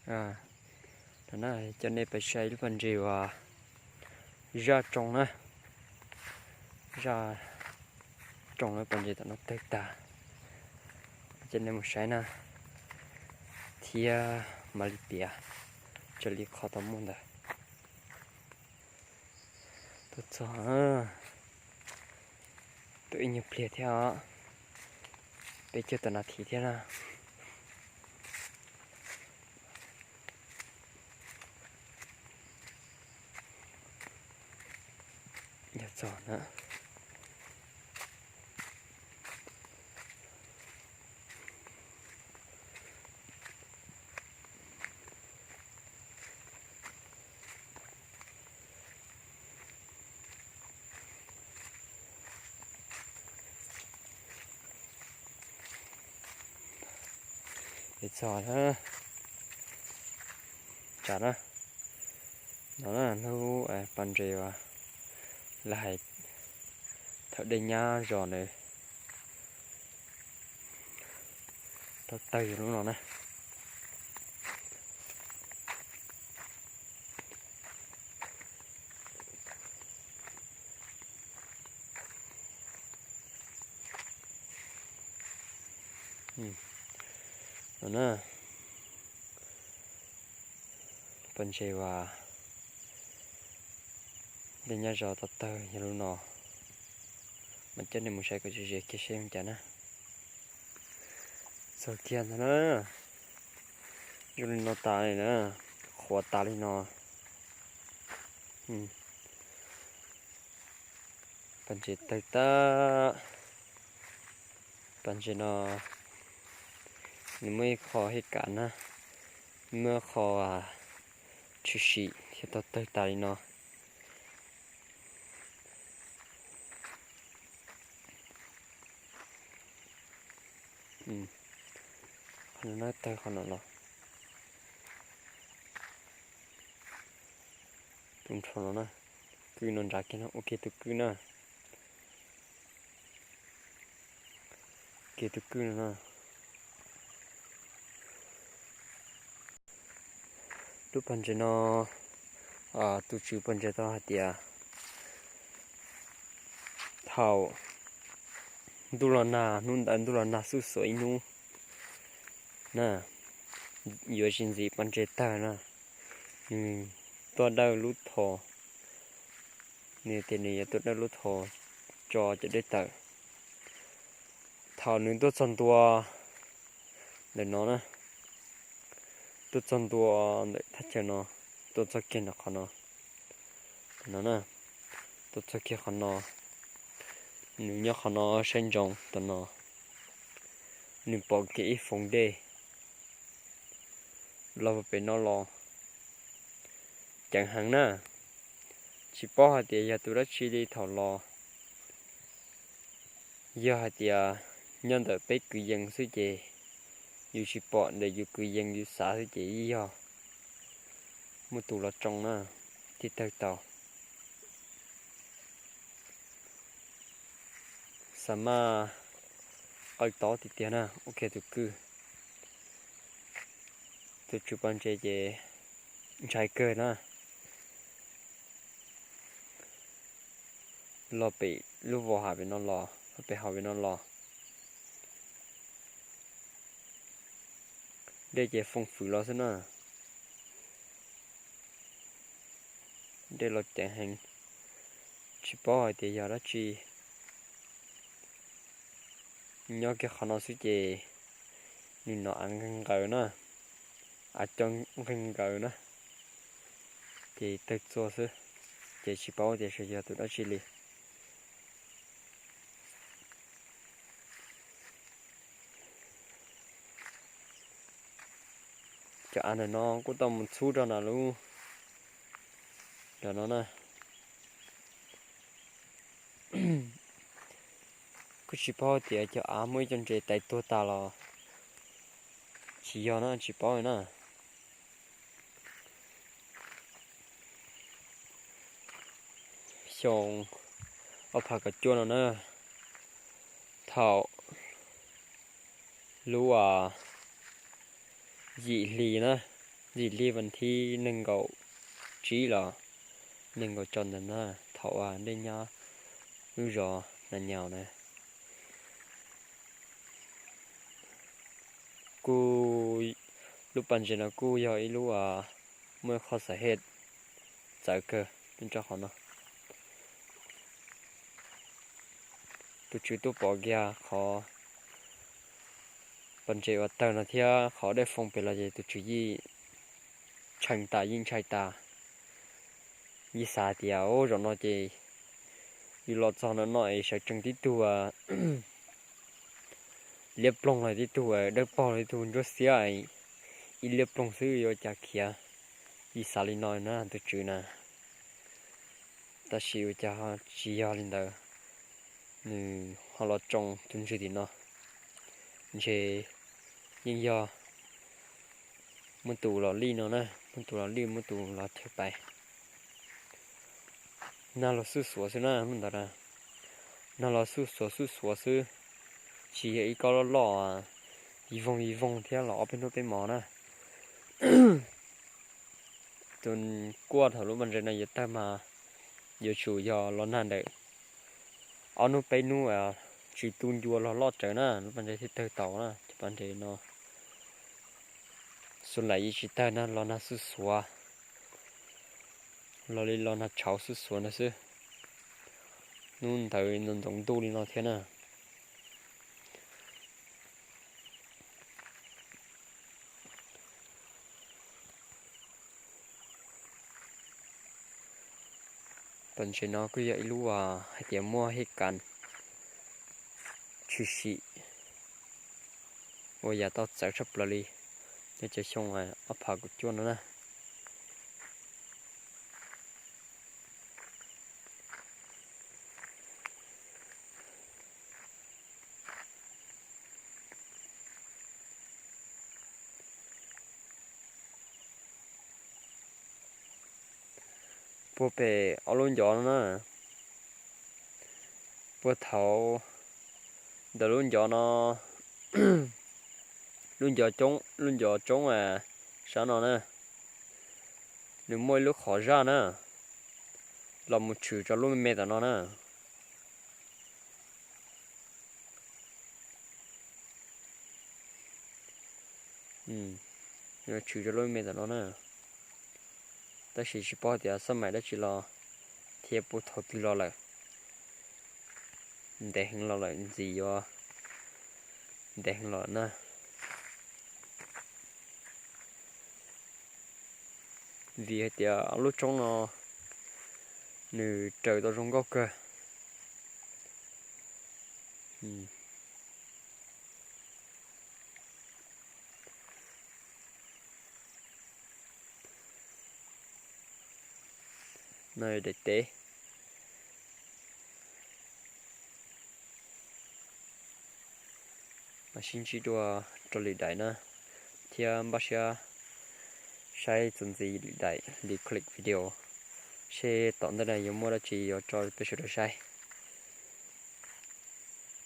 Ntawm no coj nej pais saib lub pas ntses uas zaj tsoo na, zaj tsoo lub pas ntses tom no tawg tag, coj nej mus saib na, thiab mam li piav raws li qhov tau muaj ntawd. Tuaj txog, tuaj ib nyuag pliag thiab os, peb caug tawm nas this thiab na. Yog txog na. Peb txog na, tsam na, no na lub pas ntses uas lawv hais thaum dej nyab zos nws tau tawg yog lub no na. No na, pas ntses uas dej nyab zos tau tawg yog lub no, mas coj nej mus saib kom ze ze kiag seb zoo cas na. Txog kiag ntag na, zoo li no tas li na, qhuav tas li no. Pas ntses tawg tag, pas ntses no nws muaj ib qho hib kav na, muaj qho tshwm sim thiaj tau tawg tas li no. Qhov no na tawg qhov no los, tus nrho no na, kwj no nrad kiag no, ua kiag tus kwj na, kiag tus kwj no na. Lub pas ntses no, tus tswv pas ntses tau hais tias thaum ntuj los nag, hnub ntawd ntuj los nag xuj xuav ib hnub na, yuav tsis ntxim pas ntses tawg na, nws tuaj dawj lub thos, nws tias nws yuav tuaj dawj lub thos tso cov dej tawm. Thaum nws tuaj txog ntua ntawm no na, tuaj txog ntua ntawm thaj chaw no, tuaj txog kiag ntawm qhov no, no na, tuaj txog kiag qhov no, nws nyob qhov no saib ntsoov tam no, nws pom kiag ib foov dej los pem no los ceev heev na. Tsis paub hais tias yog tus dab tsi li thaum los. Yog hais tias nyob ntawm peb kwv yees xwb ces yus tsis pom, ntawm yus kwv yees yus xav xwb ces yeej yog muaj tus los tsoo na, thiaj tawg tau. Xa maj qawj tob tiag tiag na, ua kiag tus kwj. Tus tswv pas ntses ces ntshai kawg na, los pem lub vos hav pem no los, pem hav pem no los. Dej ces foom fwm los xwb na, dej los ceev heev, tsis paub hais tias yog dab tsi. Nyob kiag qhov no xwb ces nws hnov av nqeeg nqaws na, av cov nqeeg nqaws na, ces tawg txua xwb, ces tsis paub tias yog tus dab tsi li. Cov av ntawm no kuj tau mus txhub rau na lub, ntawm no na. Kuj tsis paub tias cov av muaj ib co ntses tais tuag tas los tsis yog na, tsis paub na. Xyoo ob phav kaum cuaj no na, thaum lub yim hli na, Ntxim li vas thib nees nkaum tsib los nees nkaum rau ntawd na, thaum uas dej nyab lub zos Nas Nyaus na. Kuj, lub pas ntses no kuj yog ib lub muaj qhov xav hej txawv kawg rau qhov no. Tus tswv tuaj pom kiag qhov pas ntses uas tawg no thiab qhov dej foo pem los ces tus tswv yeej tshee tas yeej ntshai tas. Yeej xav tias ub zaum no ces yus los txog no no es sawv tsees tib tug liab ploog los tib tug dawb paug los tib tug ntsuab xiab, ib liab ploog xwb yuav cas khiav. Yeej xav li no na tus tswv na. Tab sis ua cas tsis yog li ntawd, nws ho los tsoo tus ntses tim no. Ntshe yeej yog muaj tus los lij no na, muaj tus los lij muaj tus los chaw pais. Nag los xuj xuav xwb na hnub ntawd na, nag los xuj xuav xuj xuav xwb, tsis yog ib kob loj loj yig voog yig voog thiab los ob peb hnub peb mov na. Tus kuaj thaum lub pas ntses no yuav tawg mas yuav tsum yog los nag ntawm ob hnub peb hnub, tsis tu ncua los loj tsawv na lub pas ntses thiaj tawg tau na. Cov pas ntses no xuas laim yeej tsis tawg na, los nag xuj xuav, los li los nag tshauv xuj xuav ntawd xwb. Hnub ntawd ntxoov ntxoov ntuj li no thiab na. Pas ntses no kuj yog ib lub hais tias muaj hej kas tshwm sim uas yam tau txawv tshaj plaws li nyob cov xyoo ob phav kaum cuaj no na. Puag pem ob lub ncov no na, puag thaum ntawm lub ncov no, lub ncov coob, lub ncov coob sab no na, nws muaj ib lub qhov zaj na, los mus tshwm rau lub me me tom no na. Tshwm rau lub me me tom no na. Tab sis tsis paub tias xab maim dab tsi los thiab puag thaum twg los lawm, ntev heev los lawm, ntxim yuav ntev heev los na. Vim hais tias lub roob no nws raws tau zoo nkauj kawg. No daim teb, mas sib ntsib dua rau lwm daim na, thiab npaj siab saib txuas ntxiv lwm daim li clip video, seb tom ntej no yuav muaj dab tsi yuav tso peb sawv daws saib.